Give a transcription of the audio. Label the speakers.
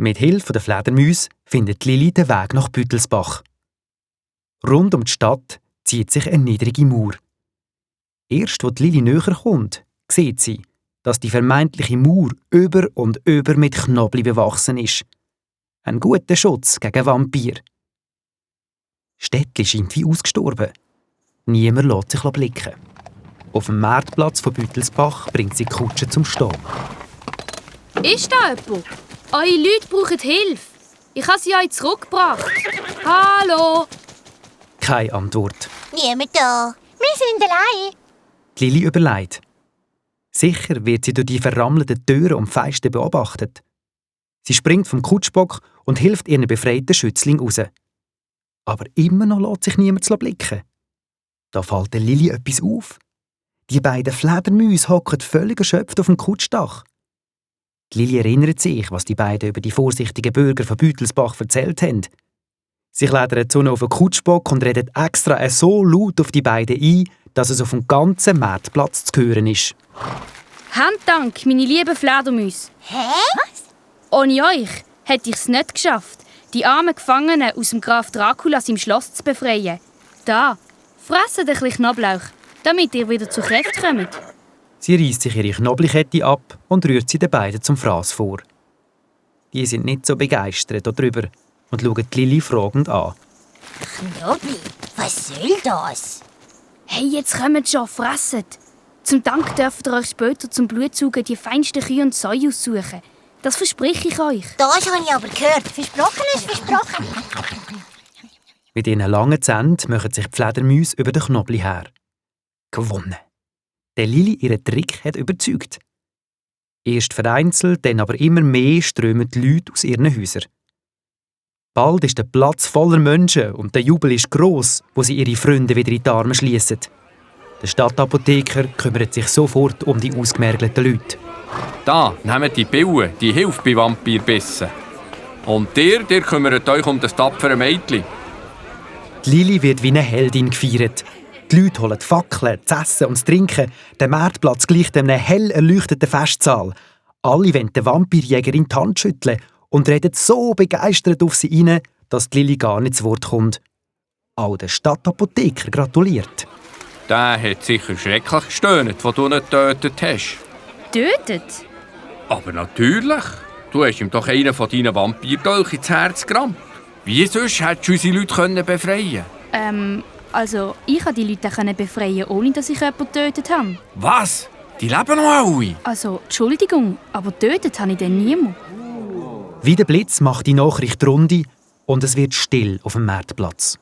Speaker 1: Mit Hilfe der Fledermäuse findet Lili den Weg nach Büttelsbach. Rund um die Stadt zieht sich eine niedrige Mauer. Erst als Lili näher kommt, sieht sie, dass die vermeintliche Mauer über und über mit Knoblauch bewachsen ist. Ein guter Schutz gegen Vampir. Städtli scheint wie ausgestorben. Niemand lässt sich blicken. Auf dem Marktplatz von Büttelsbach bringt sie die Kutsche zum Stehen.
Speaker 2: Ist da jemand? Eure Leute brauchen Hilfe. Ich habe sie euch zurückgebracht. Hallo?
Speaker 1: Keine Antwort.
Speaker 3: Niemand da. Wir sind allein.
Speaker 1: Lili überlegt. Sicher wird sie durch die verrammelten Türen und Feisten beobachtet. Sie springt vom Kutschbock und hilft ihren befreiten Schützling raus. Aber immer noch lässt sich niemand blicken. Da fällt der Lili etwas auf. Die beiden Fledermäuse hocken völlig erschöpft auf dem Kutschdach. Die Lili erinnert sich, was die beiden über die vorsichtigen Bürger von Büttelsbach erzählt haben. Sie klettern zu auf den Kutschbock und reden extra so laut auf die beiden ein, dass es auf dem ganzen Marktplatz zu hören ist.
Speaker 2: Handdank, meine lieben Fledermäuse.
Speaker 3: Hä? Was?
Speaker 2: Ohne euch hätte ich es nicht geschafft, die armen Gefangenen aus dem Graf Draculas im Schloss zu befreien. Da, fresst ein bisschen Knoblauch, damit ihr wieder zu Kräften kommt.
Speaker 1: Sie reißt sich ihre Knoblauchkette ab und rührt sie den beiden zum Fraß vor. Die sind nicht so begeistert darüber und schauen Lili fragend an.
Speaker 3: Knoblauch? Was soll das?
Speaker 2: Hey, jetzt kommt schon, fresset! Zum Dank dürft ihr euch später zum Blutsaugen die feinsten Kühe und Säue aussuchen. Das verspreche ich euch.
Speaker 3: Das habe ich aber gehört. Versprochen ist versprochen.
Speaker 1: Mit ihren langen Zähnen machen sich die Fledermäuse über den Knoblauch her. Gewonnen. Der Lili ihren Trick hat überzeugt. Erst vereinzelt, dann aber immer mehr strömen die Leute aus ihren Häusern. Bald ist der Platz voller Menschen und der Jubel ist gross, wo sie ihre Freunde wieder in die Arme schliessen. Der Stadtapotheker kümmert sich sofort um die ausgemergelten Leute.
Speaker 4: Da, nehmt die Pille, die hilft bei Vampirbissen. Und ihr kümmert euch um das tapfere Mädchen.
Speaker 1: Die Lili wird wie eine Heldin gefeiert. Die Leute holen die Fackeln, das Essen und das Trinken. Der Marktplatz gleicht einem hell erleuchteten Festsaal. Alle wollen den Vampirjäger in die Hand schütteln und reden so begeistert auf sie ein, dass die Lili gar nicht zu Wort kommt. Auch der Stadtapotheker gratuliert.
Speaker 4: Der hat sicher schrecklich gestöhnt, was du nicht getötet hast.
Speaker 2: Tötet?
Speaker 4: Aber natürlich. Du hast ihm doch einen von deinen Vampirdolchen ins Herz gerammt. Wie sonst hättest du unsere Leute befreien können?
Speaker 2: Also, ich konnte die Leute befreien, ohne dass ich jemanden getötet habe.
Speaker 4: Was? Die leben noch alle?
Speaker 2: Also, Entschuldigung, aber getötet habe ich dann niemanden.
Speaker 1: Wie der Blitz macht die Nachricht Runde und es wird still auf dem Marktplatz.